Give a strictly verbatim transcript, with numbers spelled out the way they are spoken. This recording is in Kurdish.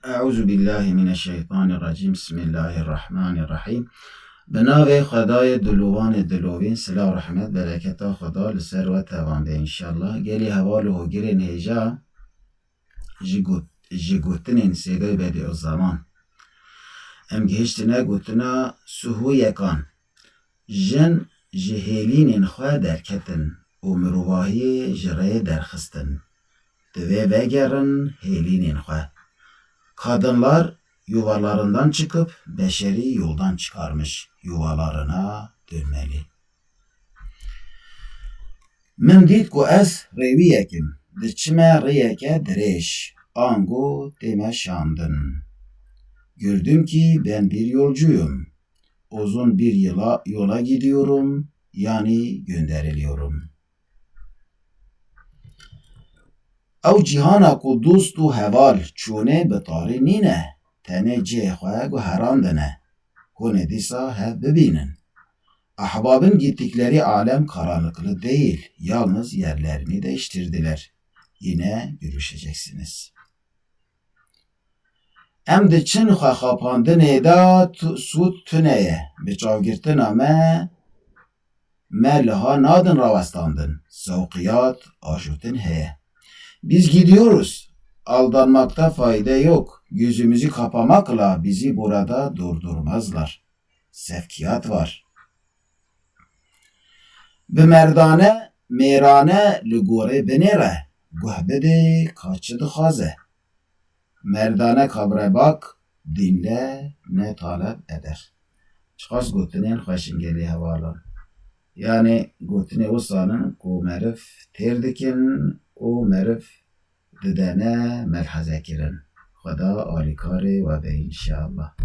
Eûzubîllahimineşşeytanirrecîm. Bismillahirrahmanirrahîm. Bi navê Xwedayê dilovanê dilovîn, silav, rehmet, bereketa Xweda li ser we tevan be înşallah. Gelî heval û hogirên hêja ji got-, ji gotinên Sêdayê Bedîuzzeman. Em gihiştine gotina Suhuyekan. Jin ji hêlînên xwe derketin û mirovahiyê ji rê derxistin. Divê vegerin hêlînên xwe. Kadınlar yuvalarından çıkıp beşeri yoldan çıkarmış, yuvalarına dönmeli. Min dît ku ez rêwiyek im, diçime rêyeke dirêj, ango tê meşandin. Gördüm ki ben bir yolcuyum. Uzun bir yıla, yola gidiyorum, yani gönderiliyorum. Ew cîhana ku dost û heval çûnê bi tarî nîne, tenê cihê xwe guherandine. Hûn ê dîsa hev bibînin. Ahbabın gittikleri alem karanlıklı değil, yalnız yerlerini değiştirdiler. Yine görüşeceksiniz. Em diçin xwe xapandinê de tu-, sûd tune ye. Bi çavgirtina me, me liha nadin rawestandin. Zewqiyat, ajotin heye. Biz gidiyoruz. Aldanmakta fayda yok. Gözümüzü kapamakla bizi burada durdurmazlar. Sevkiyat var. Bi merdane, mêrane li gorê binêre, guh bidê ka çi dixwaze. Merdane kabre bak, dinle, ne talep eder. Çiqas gotinên xweş in gelî hevalan. Yanî gotinê wisan in ku meriv têr dikin û meriv didene melheze kirin. Xweda alîkarê we be înşallah.